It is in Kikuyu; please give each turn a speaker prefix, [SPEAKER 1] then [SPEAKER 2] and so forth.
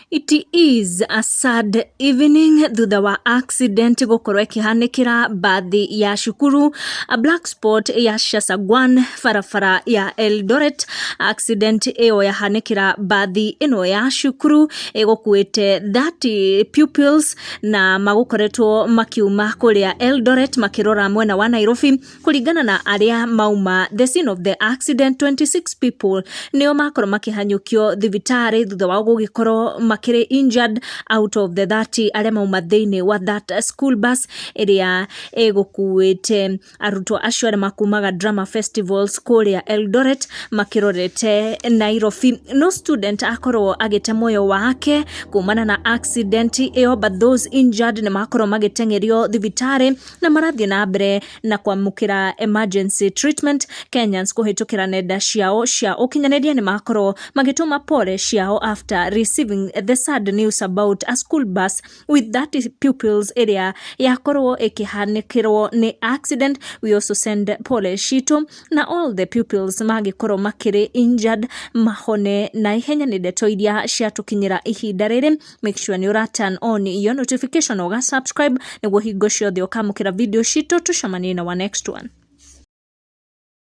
[SPEAKER 1] It is a sad evening thutha wa accident gũkorwo ĩkĩhanĩkĩra mbathi ya cukuru a black spot ya Shasagwan barabara ya Eldoret. Accident ĩyo yahanĩkĩra mbathi ĩno ya cukuru ĩgũkuĩte 30 pupils na magũkoretwo makiuma kũrĩa Eldoret makĩrora mwena wa Nairobi. Kũringana na arĩa mauma the scene of the accident, 26 people nĩo makorwo makĩhanyũkio thibitarĩ thutha wao gũgĩkorwo makĩrĩ injured out of the 30 arĩa mauma thĩinĩ wa that school bus ĩrĩa ĩgũkuĩte arutwo acio arĩa makumaga drama festivals kũrĩa Eldoret makĩrorete Nairobi. No student akorwo agĩte muoyo wake kumana na accident ĩyo, but those injured nĩ makorwo magĩteng'erio thibitarĩ na marathiĩ na mbere na kwamũkĩra emergency treatment. Kenyans kũhĩtũkĩra nenda ciao cia ũkinyanĩria nĩ makorwo magĩtũma pole ciao after receiving the sad news about a school bus with 30 pupils ĩrĩa yakorwo ĩkĩhanĩkĩrwo nĩ accident. We also send pole citũ na all the pupils mangĩkorwo makĩrĩ injured mahone na ihenya. Nĩ ndeto iria ciatũkinyĩra ihinda rĩrĩ. Make sure nĩ ũra turn on your notification, ũga subscribe nĩguo hingo ciothe ũkamũkĩra video citũ. Tũcemanie na wa next one.